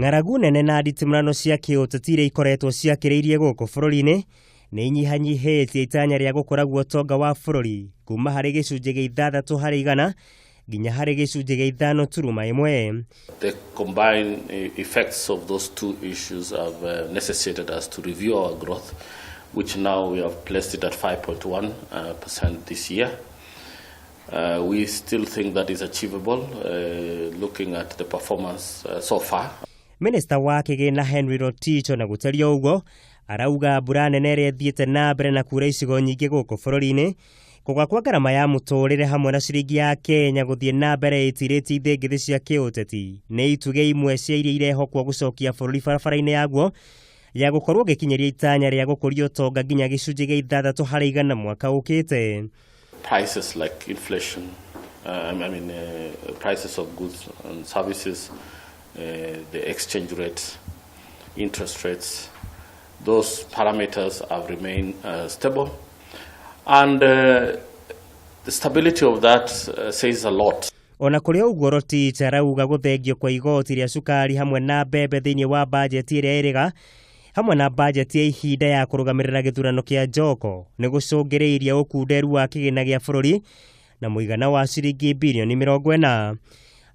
Ng'aragu nene na nditimũrano cia kĩũteti iria ikoretwo ciakĩrĩirie gũkũ bũrũri-inĩ nĩ inyihanyihĩtie itanya rĩa gũkũra gwa ũtonga wa bũrũri kuma harĩ gĩcunjĩ gĩa 6% nginya harĩ gĩcunjĩ gĩa 5.1. The combined effects of those two issues have necessitated us to review our growth, which now we have placed it at 5.1% this year. We still think that is achievable, looking at the performance so far. Minista wa kĩgĩna Henry Rotich ona gũtariĩ ũguo arauga mbura nene ĩrĩa ĩthiĩte na mbere na kura icigo nyingĩ gũkũ bũrũri-inĩ, kũgwa kwa ngarama ya mũtũrĩre hamwe na ciringi ya Kenya gũthiĩ na mbere ĩtirĩtie ithĩngĩthĩ cia kĩũteti nĩ itugĩ imwe cia iria irehokwo gũcokia bũrũri barabara-inĩ yaguo ya gũkorwo gĩkinyĩria itanya rĩa gũkũria ũtonga nginya gĩcunjĩ gĩa 6% mwaka ũkĩte. Prices like inflation, I mean, prices of goods and services, the exchange rates, interest rates, those parameters have remained stable. And the stability of that says a lot. Ona kũrĩ ũguo, Rotich arauga gũthengio kwa igoti rĩa cukari hamwe na mbembe thĩinĩ wa bajeti ĩrĩa ĩrĩga hamwe na bajeti ya ihinda ya kũrũgamĩrĩra gĩthurano kĩa Njoko nĩ gũcũngĩrĩirie ũkunderu wa kĩgĩna gĩa bũrũri na mũigana wa ciringi birioni 40.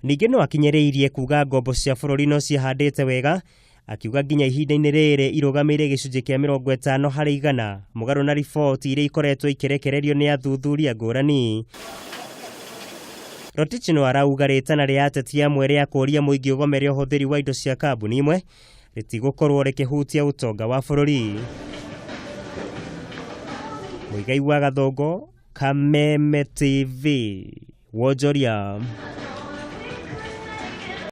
Ningĩ no akinyĩrĩirie kuga ngombo cia bũrũri no ciĩhandĩte wega, akiuga nginya ihinda-inĩ rĩrĩ irũgamĩire gĩcunjĩ kĩa 50% mũgarũ na riboti iria ikoretwo ikĩrekererio nĩ athuthuria ngũrani. Rotich no arauga rĩtana rĩa ateti amwe rĩa kũũria mũingĩ ũgomere ũhũthĩri wa indo cia kambuni imwe rĩtigũkorwo rĩkĩhutia ũtonga wa bũrũri. Mũigai wa Gathongo, Kameme TV, wonjoria.